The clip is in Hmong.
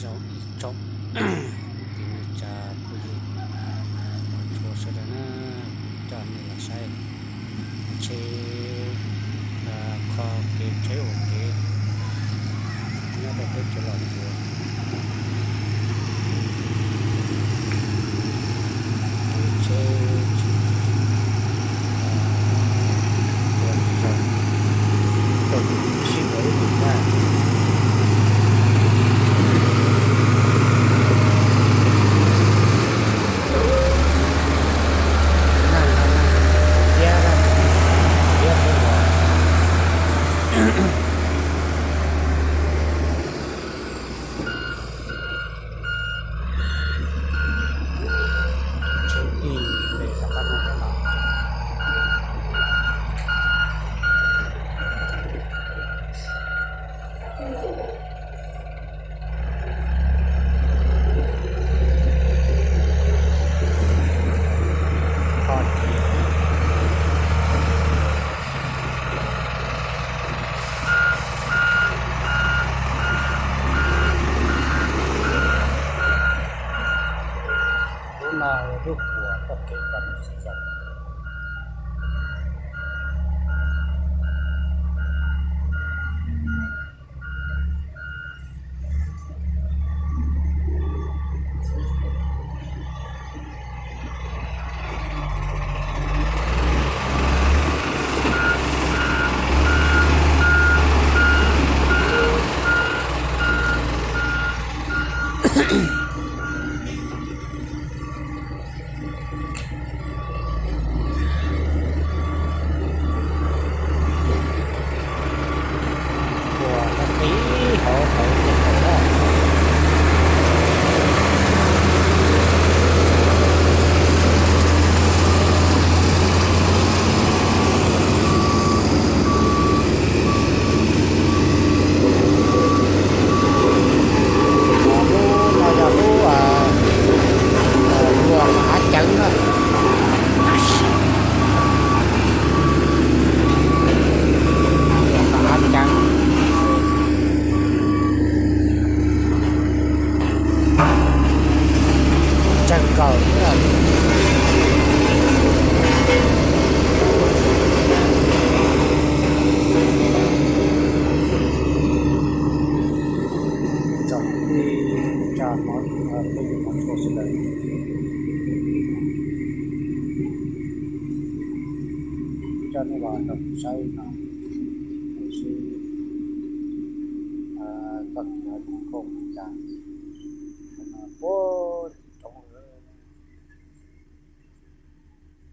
Zoo ib tsoom kwv tij neej tsa phooj ywg txhua sawv daws na, coj nej los saib tsheb kho kev tsheb ua kev nyob rau teb chaws Los Tsuas. Kev tsheb ua zoo, tej sib ua ib nus na. Neeg no neeg tiab, tiab peb los. Tsheb tij npe rov qab muaj ntawm no. Kho kev. Lub no yog lub puas txoj kev rau mus Xeev Zos. Ua tau qib hauv hauv tej tau lawm. Lub no yog lub luag hav ceev na. Luag hav ceev. Tsawg nkaus. Tsoom kwv tij neej tsa hmov, phooj ywg hmov tshua sawv daws, coj nej los nrog kuv saib no.